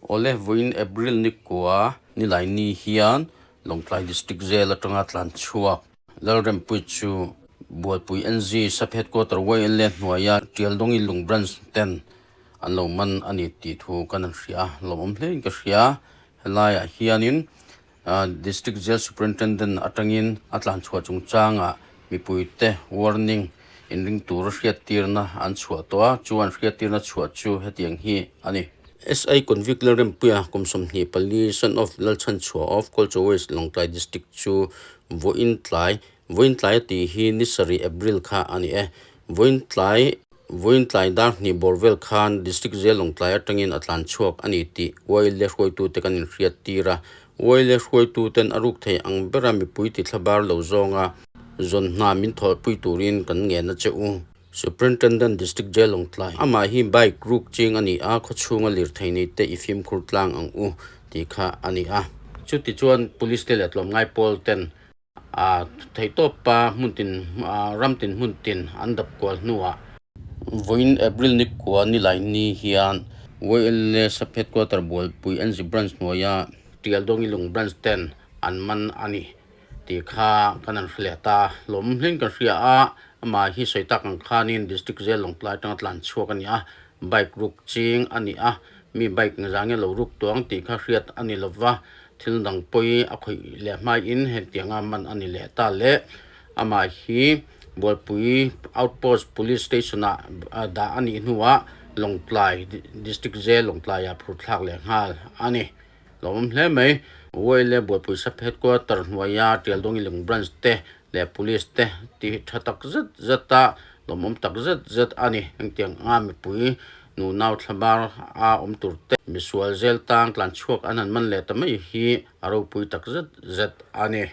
Awle, vawiin April ni kua nilai ni hian Lawngtlai District Jail atanga tlan chhuak Lalrempuii chu Bualpui NG Sub Headquarter YLA hnuaia Tialdawngi Lung Branch ten an lo man a ni tih thu kan han hria a, lawmawm hlein ka hria. Helaiah hianin District Jail Superintendent atangin a tlan chhuah chungchangah mipuite warning inring tura hriattirna an chhuah tawh a, chu an hriattirna chhuah chu hetiang hi a ni. SI Convict Lalrempuia kum 24 son of Lalchhanchhuah of Kolcho West Lawngtlai District chu vawiin tlai vawiin tlai a tih hi ni sarih April kha a ni e. Vawiin tlai Vawiin tlai dar hnih bawr vel khan District Jail Lawngtlai atangin a tlan chhuak a ni tih YLA hruaitute kan inhriattir a. YLA hruaituten a ruk thei ang bera mipui ti thlabar lo zawnga zawn hna min thawhpui turin kan ngen a che u. Superintendent District Jail Lawngtlai amah hi bike ruk ching a ni a, khawchhunga lirthei nei te i fimkhur tlang ang u tih kha a ni a. Chutichuan Police te leh tlawmngai pawl ten A theihtawpa hmun tin ram tin hmun tin an dap kual hnuah vawiin April ni kua nilai ni hian YLA Sub Headquarter Bualpui NG Branch hnuaia Tialdawngilung Branch ten an man a ni tih kha kan han hre leh ta. Lawm hleng kan hria a, amah hi sawi tak ang khanin District Jail Lawngtlai atanga tlan chhuak a ni a, bike ruk ching a ni a, mi bike ngazange lo ruk tuang tih kha hriat a ni lova, Thil dang pawi a khawih leh hmaiin hetianga man a ni leh ta le. Amah hi Bualpui Outpost Police Station-ah dah a nih hnuah Lawngtlai District Jail Lawngtlaiah phur thlak leh nghal a ni. Lawmawm hle mai. Uaile Bualpui Sub Headquarter hnuaia Tialdawngi Lung Branch te leh Police te tih tha tak zet zet a lawmawm tak zet zet a ni. Engtiang anga mipui Nunau thlabar a awm tur te misual zel tang tlan chhuak an han man leh ta mai hi a ropui tak zet zet a ni.